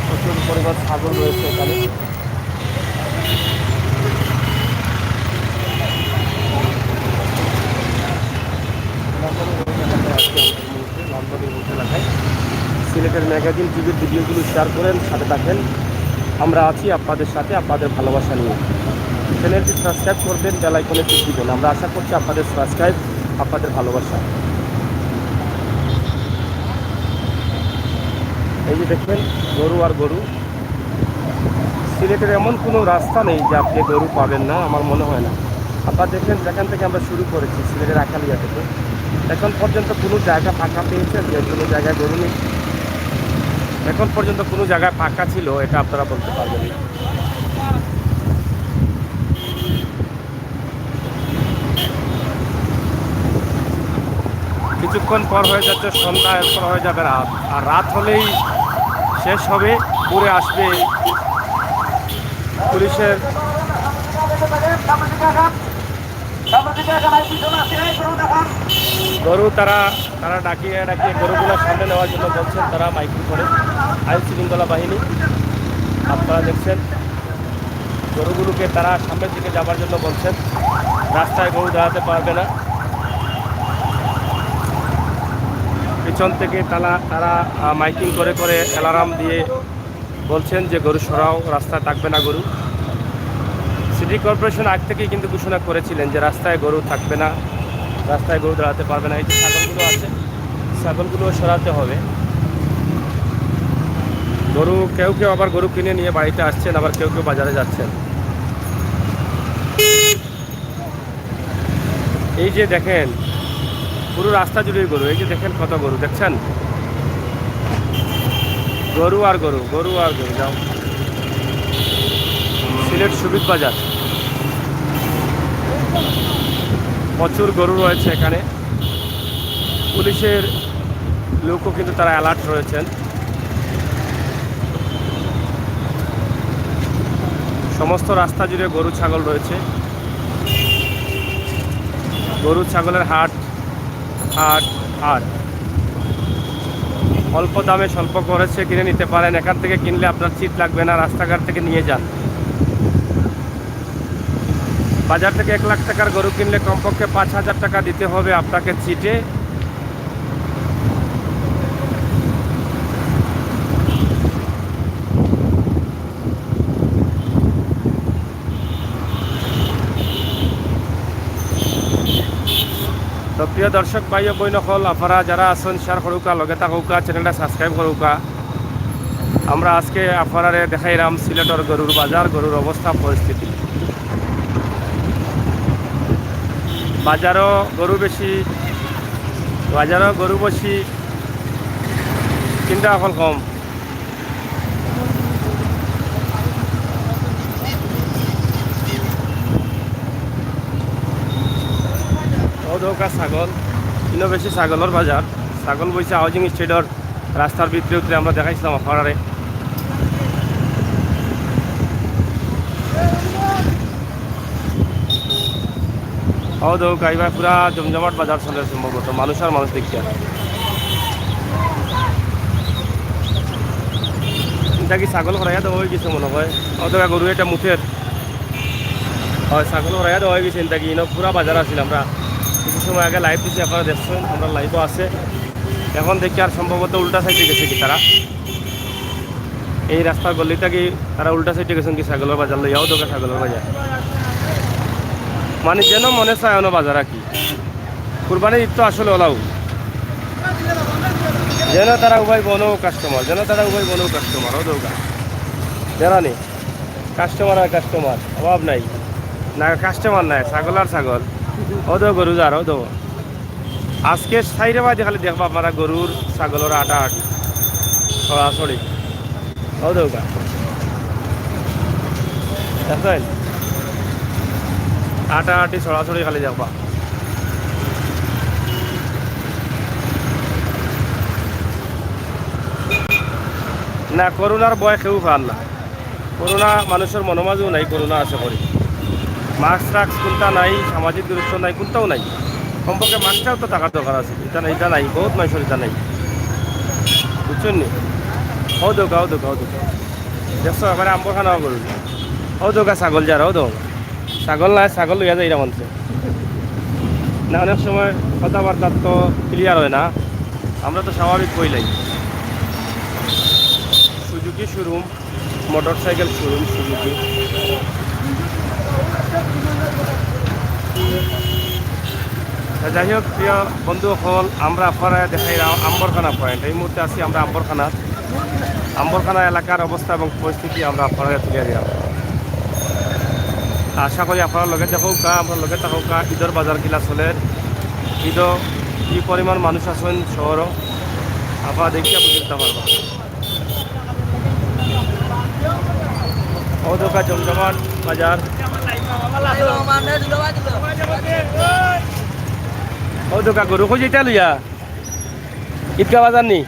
প্রচুর পরিমাণ ছাগল রয়েছে এখানে। সিলেটের ম্যাগাজিন টিভির ভিডিওগুলো শেয়ার করেন, সাথে থাকেন। আমরা আছি আপনাদের সাথে, আপনাদের ভালোবাসা নিয়ে। চ্যানেলটি সাবস্ক্রাইব করবেন, বেল আইকনে টিপ দিবেন। আমরা আশা করছি আপনাদের সাবস্ক্রাইব, আপনাদের ভালোবাসা। এই যে দেখেন, গরু আর গরু। সিলেটের এমন কোনো রাস্তা নেই যে আপনি গরু পাবেন না, আমার মনে হয় না। আপনারা দেখেন, যেখান থেকে আমরা শুরু করেছি, সিলেটের আখালিয়া থেকে, এখন পর্যন্ত কোনো জায়গা ফাঁকা পেয়েছেন যে কোনো জায়গায় গরু নেই? এখন পর্যন্ত কোনো জায়গায় ফাঁকা ছিল, এটা আপনারা বলতে পারবেন না। কিছুক্ষণ পর হয়ে যাচ্ছে সন্ধ্যা, এরপর হয়ে যাবে রাত। আর রাত হলেই শেষ হবে, পুরে আসবে পুলিশের গরু। তারা, তারা ডাকিয়ে ডাকিয়ে গরুগুলো সামনে নেওয়ার জন্য বলছেন, তারা মাইকিং করে। আইন শৃঙ্খলা বাহিনী, আপনারা দেখছেন, গরুগুলোকে তারা সামনের দিকে যাবার জন্য বলছেন। রাস্তায় গরু দাঁড়াতে পারবে না। পিছন থেকে তারা, তারা, আহ, মাইকিং করে করে অ্যালার্ম দিয়ে বলছেন যে, "গরু সরাও, রাস্তায় থাকবে না গরু।" সিটি কর্পোরেশন আগ থেকেই কিন্তু ঘোষণা করেছিলেন যে রাস্তায় গরু থাকবে না, রাস্তায় গরু দাঁড়াতে পারবে না। এই যে ছাগলগুলো আছে, ছাগলগুলো সরাতে হবে। গরু, কেউ কেউ আবার গরু কিনে নিয়ে বাড়িতে আসছেন, আবার কেউ কেউ বাজারে যাচ্ছেন। এই যে দেখেন, পুরো রাস্তা জুড়েই গরু। এই যে দেখেন, কত গরু দেখছেন, গরু আর গরু, গরু আর গরু। যাও, সিলেট শহীদ বাজার, প্রচুর গরু রয়েছে এখানে। পুলিশের লোকও কিন্তু তারা অ্যালার্ট রয়েছেন। সমস্ত রাস্তা জুড়ে গরু ছাগল রয়েছে। গরু ছাগলের হাট, হাট, হাট। অল্প দামে স্বল্প খরচে কিনে নিতে পারেন। এখান থেকে কিনলে আপনার চিট লাগবে না, রাস্তাঘাট থেকে নিয়ে যান। বাজার থেকে এক লাখ টাকার গরু কিনলে কমপক্ষে পাঁচ হাজার টাকা দিতে হবে আপনাকে চিটে। তো প্রিয় দর্শক ভাই ও বইন অকল, আপনারা যারা আছেন, শেয়ার করুকা, লগে থাকুকা, চ্যানেলটা সাবস্ক্রাইব করুকা। আমরা আজকে আপনারারে দেখাইলাম সিলেটর গরুর বাজার, গরুর অবস্থা, পরিস্থিতি। বাজারও গরু বেশি, বাজারও গরু বেশি, কিনতা অকল কম। অউ দেখউক্কা ছাগল, ইনো বেশি ছাগলর বাজার। ছাগল বইছে হাউজিং স্ট্রিটর রাস্তার ভিতরে ভিতরে, আমরা দেখাইছিলাম আপনারারে। অউ দেখউক্কা, ইবার পুরা জমজমাট বাজার চলে সম্ভবত, মানুষ আর মানুষ দেখিয়া। ইটা কি ছাগল হরাইয়া দেওয়া অই গেছে মনে হয়? অউ দেখউক্কা, গরু এটা মুতের। অয়, ছাগল হরাইয়া দেওয়া অই গেছে। ইটা কি ইনো পুরা বাজার আছিল, আমরা কিছু সময় আগে লাইভ দিছি, আপনারা দেখছেন, আমরা লাইভও আছে। এখন দেখি আর সম্ভবত উল্টা সাইডে গেছে কি তারা। এই রাস্তার গলি থাকি তারা উল্টা সাইডে গেছেন কি ছাগলর বাজার লইয়া, অউ দেখউক্কা ছাগলর বাজার। মানে যেন মনে চায় অনো বাজার আর কি। কুরবানি ঈদ তো আসলে অলাউ। যেন তারা উবাই বনো কাস্টমার, যেন তারা উবাই বনো কাস্টমার, অউ দেখউক্কা। বেড়া নেই, কাস্টমার আর কাস্টমার, অভাব নাই। না কাস্টমার নাই, ছাগল আর ছাগল। অউ দেখো গরু যার, অউ দেখো। আজকে চাইর বাজে খালি দেখবা আপনারা গরুর ছাগলর আটাআটি, ছড়াছড়ি। অউ দেখউক্কা। দেখছেন? আটাআটি ছড়াছড়ি খালি দেখবা। না, করোনার ভয় কেউ পার না। করোনা মানুষর মনো মাঝেও নাই, করোনা আছে করি। মাস্ক টাস্ক কুনতা নাই, সামাজিক দূরত্ব নাই, কুনতাও নাই। কমপক্ষে মাস্কটাও তো থাকার দরকার আছে। ইটা নাই, ইটা নাই, বউত মানষর ইটা নাই। বুঝছইন নি? অউ দেউক্কা, অউ দেউক্কা, অউ দেউক্কা। দেখছো, এবারে আম্বর খানা গরু। অউ দেউক্কা ছাগল যার, অউ দেউক্কা। ছাগল নায়, ছাগল লইয়া যাইরা মানষে। না, অনেক সময় কথাবার্তা তো ক্লিয়ার অয় না। আমরা তো স্বাভাবিক কইলাই। Suzuki showroom, motorcycle showroom Suzuki. তা যাই হোক, প্রিয় বন্ধু অকল, আমরা আপনারারে দেখাইরাম আম্বরখানা পয়েন্ট। এই মুহূর্তে আছি আমরা আম্বরখানাত। আম্বরখানা এলাকার অবস্থা এবং পরিস্থিতি আমরা আপনারারে তুলিয়া দিরাম। আশা করি আপনারা লগে থাকউক্কা, আমরার লগে থাকউক্কা। ইদর বাজার কিলা চলের, ইদো কি পরিমাণ মানুষ আছইন শহরো, আপনারা দেখিয়া বুঝিতা পারবা। অউ দেউক্কা জমজমাট বাজার। অউ দেউক্কা গরু কই যাইতা লইয়া? ইদগা বাজার নি?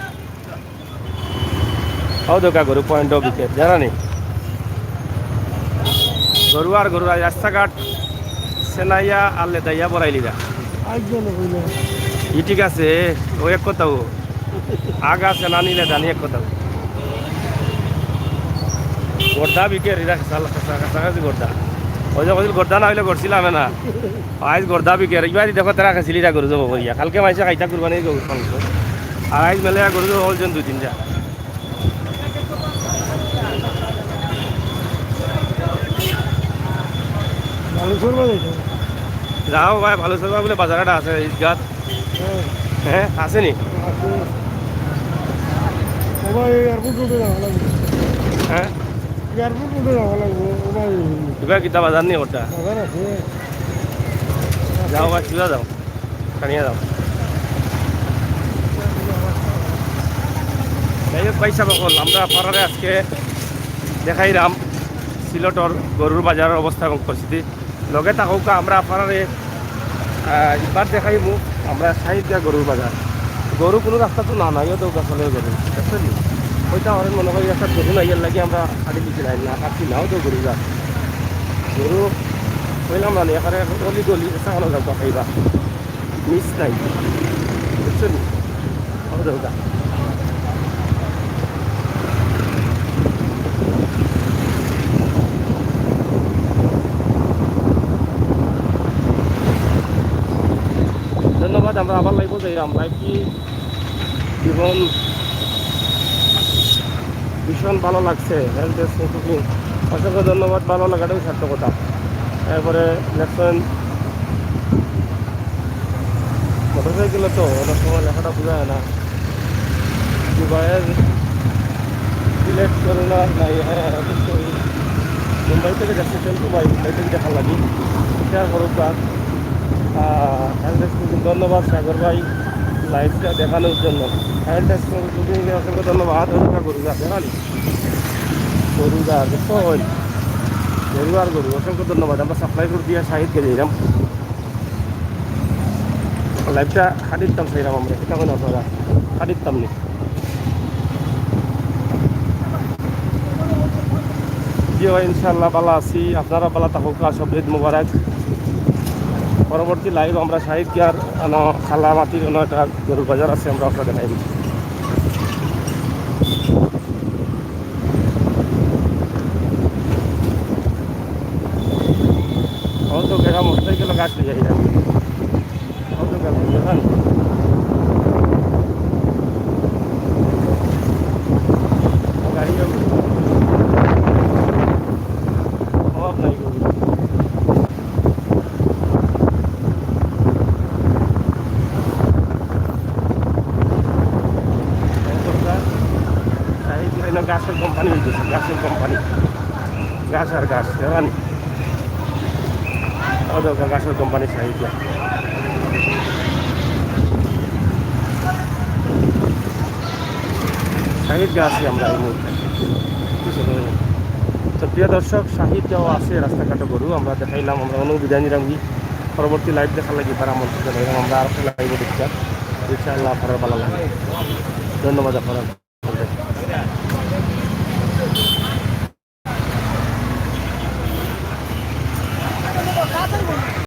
অউ দেউক্কা গরু পয়েন্ট বিকে, জানা নি? গরু আর গরু, আজ রাস্তাঘাট সেনাইয়া আর লেদাইয়া বড়াইলিরা। আজ গেল কইলে। ই ঠিক আছে, অউ এক কথাউ। আগা সেনানি লেদানি এক কথাউ। গর্দা বিকের, ইরা কাছা-, কাছা-, কাছাকাছি গর্দা। অউ যে কইছিল গর্দা না অইলে গড়ছিলাম না। আইজ গর্দা বিকের, ইবাদি দেখো তারা খেছিলিরা গরু জবো করিয়া। কালকে মাইনষে খাইতা কুরবানির গরু মাংস। আর আইজ মেলে গরু জবো অইছইন দুই তিনটা। বালুচর বাজার এটা। যাও ভাই, বালুচর বাজার বুলে বাজার একটা আছে, ইদগাত। হ্যাঁ। হ্যাঁ, আছে নি? আছে। ও ভাই, এই এয়ারপোর্ট রোডে যাওয়া লাগবে। হ্যাঁ? এয়ারপোর্ট রোডে যাওয়া লাগবে, ও ভাই। ইবা কিতা বাজার নি ওটা? বাজার আছে। যাও ভাই, সোজা যাও। কানিয়া যাও। যাই হোক, ভাই সাহেব অকল, আমরা আপনারারে আজকে দেখাইরাম সিলেটর গরুর বাজারর অবস্থা এবং পরিস্থিতি। লগে থাকউক্কা, আমরা আপনারারে, আহ, ইবার দেখাইমু আমরা শাহিদগাঁও গরুর বাজার। গরু কুনু রাস্তাত না, নাই, অউ দেউক্কা চলের গরু, দেখছইন নি? অইটা অইলে মনো করি রাস্তাত গরু নাই, এরলাগি আমরা খালি লিখি নাই, না কাটছি না, অউ দেউক্কা গরু যা। গরু কইলাম না নি, এখানে অলি গলি, এসা হলো যাও পাইবা। মিস নাই। বুঝছইন নি? অউ দেউক্কা। ধন্যবাদ, আমরা আবার লাইভো যাইরাম। লাইভ কি জীবন ভীষণ ভালো লাগছে, হেল্প ডেস্ক কুকিং। অসংখ্য ধন্যবাদ, ভালো লাগাটাই সার্থকতা। এরপরে লেখছেন মোটরসাইকেলে তো অনেক সময় লেখাটা বোঝা যায় না। দুবাইয়ের সিলেট করোনা নাই, হ্যাঁ, অবশ্যই। মুম্বাই থেকে যাচ্ছে টেম্পু ভাই, মুম্বাই থেকে দেখার লাগি। শেয়ার করুক বা, আহ, হেল্প ডেস্ক কুকিং, ধন্যবাদ সাগর ভাই লাইভটা দেখানোর জন্য। হেল্প ডেস্ক কুকিং অসংখ্য ধন্যবাদ। অপেক্ষা করুন, দেখা গরু যা, দেখছো? ওই গরু আর গরু, অসংখ্য ধন্যবাদ। আমরা সাপ্লাই করে দিয়া শাহিদগাঁও যাইরাম। লাইভটা কাটিতাম চাইরাম আমরা, কিতা কইন আপনারা? কাটিতাম নি। জি ভাই, ইনশাআল্লাহ ভালা আছি, আপনারা ভালা থাকউক্কা, সবরে ঈদ মোবারক। পরবর্তী লাইভ আমরা শাহিদগাঁওর অনো খালামাটির অনো একটা গরুর বাজার আছে, আমরা আপনারারে দেখাইমু। অউ তো গেরা মোটরসাইকেল গাছ লইয়া যাই। অউ তো গেরা, দেখেন। গাড়ি অভাব নাই গরু। গাছের কোম্পানি অইতেছে, গাছের কোম্পানি, গাছ আর গাছ, দেখেন। অউ দেখো, গাছের কোম্পানি শাহিদগাঁও। শাহিদগাঁও আছি আমরা এই মুহূর্তে। তো প্রিয় দর্শক, শাহিদগাঁও আছে রাস্তাঘাটো গরু, আমরা দেখাইলাম, আমরা অনো বিদায় নিলাম কি, পরবর্তী লাইভ দেখার লাগি তারা মন থেকে আমরা আর একটা লাইভে দেখতাম, ইনশাআল্লাহ আপনারার ভালা লাগবো। ধন্যবাদ আপনারারে।